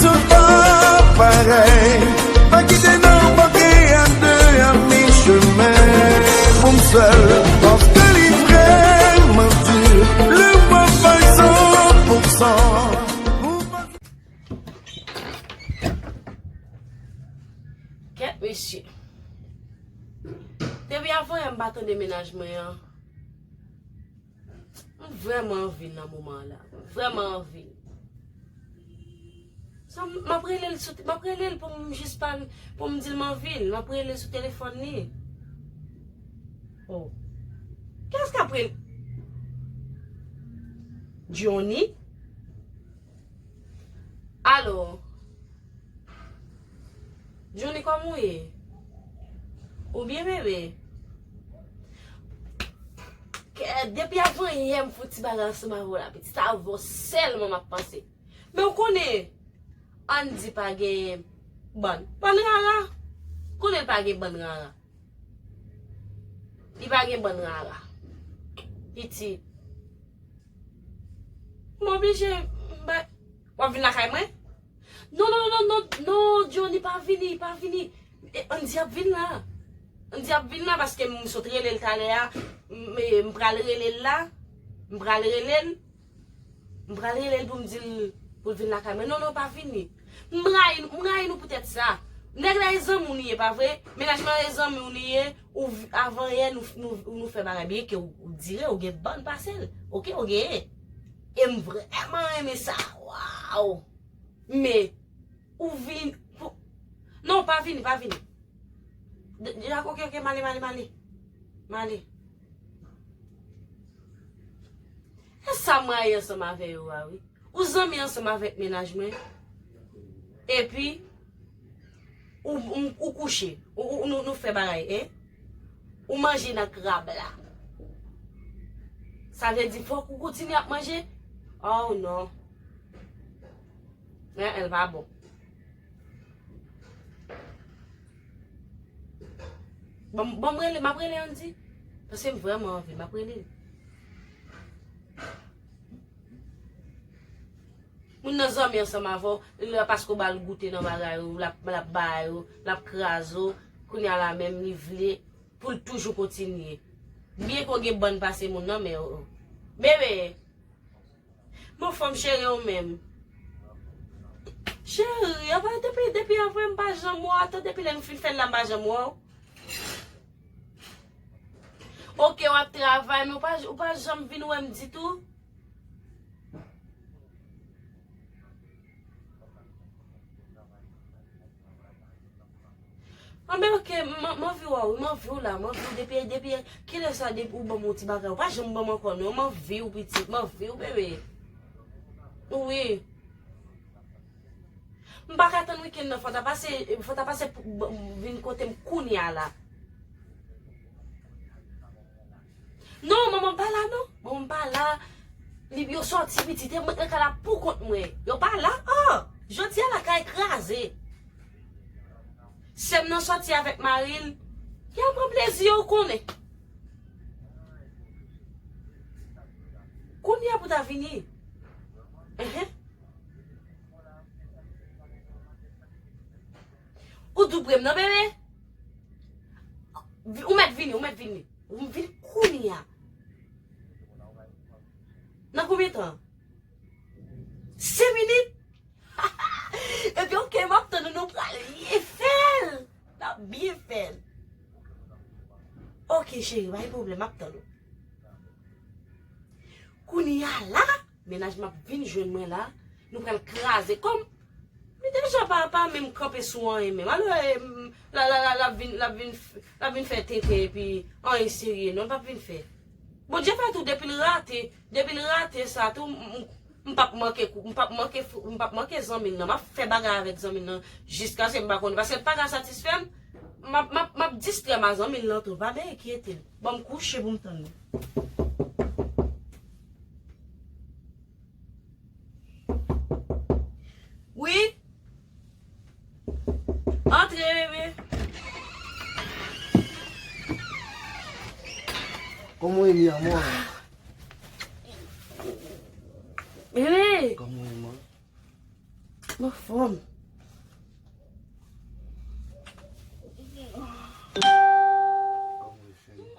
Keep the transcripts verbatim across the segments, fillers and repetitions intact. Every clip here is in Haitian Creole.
Tout pa parèy. Pa kite nan pòtre a de a mi chemen pou m sèl, paske li vrèman di, lè w ap bay san pou san. Kèt mesye. Depi avan yè m pa tande mennaj mwen an. M vrèman anvi l nan moman an la. M vrèman anvi l. Sa m, m ap rele l sou, m ap rele l pou m jis pa, pou m di l m anvi l. M ap rele l sou telefòn li. Oh. Kiyès k ap rele? Johnny? Alo? Johnny, kòman w ye? Ou byen, bebe? Kè, depi avan yè m fouti bagay ansanm avè w la, pitit, avè w sèlman m ap panse. Men w konnen, Andy pa gen bann. Bann rara. Konnen l pa gen bann rara. Li pa gen bann rara. Pitit. M oblije, m pa, w ap vin lakay mwen? Non, non, non, non, non, Johnny, pa vini, pa vini. E, Andy ap vin la. Andy ap vin la paske m sot rele l talè a. M, e, m pral rele l la. M pral rele l. M pral rele l pou m di l pou l vin lakay mwen. Non, non, pa vini. M rayi, m rayi nou poutèt sa. Nèg la e zanmi w li ye, pa vre? Mennaj mwen e zanmi w li ye. Ou vi-, avan yè nou, nou, nou fè bagay byen ke ou, ou dire ou gen bann pase l. Oke, ou genyen. E m vrèman renmen sa. Waw! Men, ou vin, pou, non, pa vini, pa vini. De, de, oke, oke, m ale, m ale, m ale. M ale. E sa m rayi ansanm avè yo a, wi. Ou zanmi ansanm avèk mennaj mwen. Epi, ou, ou, ou kouche. Ou, ou, nou, nou fè bagay, en? Ou manje nan krab la. Sa vle di fòk ou kontinye ap manje? Oh non. En, en, l pa bon. Bon, bon, m rele, m ap rele Andy. Paske m vrèman anvi, m ap rele l. Moun nan zanmi ansanm avè w, li la paske w ba l goute nan bagay ou, l ap, l ap ba yo, l ap kraze w, kounye a la menm li vle pou l toujou kontinye. Byen ke w gen bann pase moun nan, men, oh, oh. Bebe, bon fanm cheri ou menm. Cheri, apa depi, depi avan m pa janm wè w, ato depi lè m fin fè l la m pa janm wè w. Oke, w ap travay, men w pa, ou pa janm vin wè m ditou. Anben, oke, m, m anvi wè w, m anvi w la, m anvi w depi, depi, kilè sa, depi ou ban m yon ti bagay, ou pa janm ban m ankò, non, m anvi w, pitit, m anvi w, bebe. Wi. M pa ka tann wikenn nan, fò ta pase, fò ta pase pou, vin kote m kounye a la. Non, manman m pa la, non. Manman m pa la. Li, yo sòti pitit, e mwen k nan kay la pou kont mwen. Yo pa la, oh! Jodi a la kay kraze. Sè m nan sòti avèk mari l. Y al pran plezi yo, ou konnen. Kounye a pou ta vini. Enhen. Ou tou pre m nan, bebe? Vi-, ou mèt vini, ou mèt vini. Ou vin kounye a. Nan konbyen tan? Senk minit? Epi, oke, m ap tann ou, nou pral byen fè l. N ap byen fè l. Oke, cheri, pa gen pwoblèm, m ap tann ou. Kounye a la, mennaj m ap vin jwenn mwen la, nou pral kraze kò m. Li deja pa, pa menm kanpe sou anyen menm. Alò, e, m, la, la, la, l ap vin, l ap vin f-, l ap vin fè tenten epi anyen serye non, l p ap vin fè. Bondye fè tou, depi l rate, depi l rate sa tou, m, m, m p ap manke kou, m p ap manke fou, m p ap manke zanmi l nan. M ap fè bagay avèk zanmi l nan jiskaske m pa konnen. Paske l pa ka satisfè m, m ap, m ap, m ap distrè m a zanmi l nan tou. Pa enkyete l. Ban m kouche pou m tann li. Wi. Antre, bebe. Kòman w ye, mi amor? Bebe. Kòman w ye, man? M anfòm.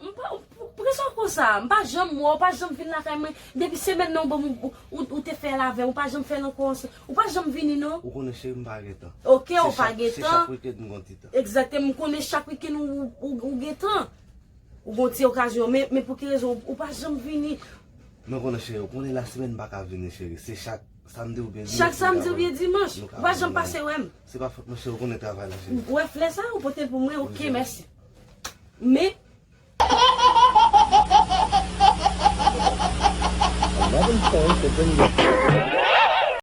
M pa, pou, pou kisa w konsa? M pa janm wè w, w pa janm vin lakay mwen. Depi semèn nan ou ban m, ou, ou, ou te fè l avè m, ou pa janm fè l ankò. Ou pa janm vini, non. Ou konnen, cheri, m pa gen tan. Ok, ou pa gen tan. Se chak, se chak weekend m gon ti tan. Egzakteman, m konnen chak weekend ou, ou, ou gen tan. Ou gon ti okazyon, men, men pou ki rezon ou, ou pa janm vini? Men konnen, cheri, ou konnen lasemèn m pa ka vini, cheri. Se chak samdi oubyen dimanch. Chak samdi oubyen dimanch. Ou pa janm pase wè m. Se pa fòt mwen, cheri, ou konnen travay la, cheri. Ou wè flè sa, ou pote l pou mwen, ok, mèsi. Men,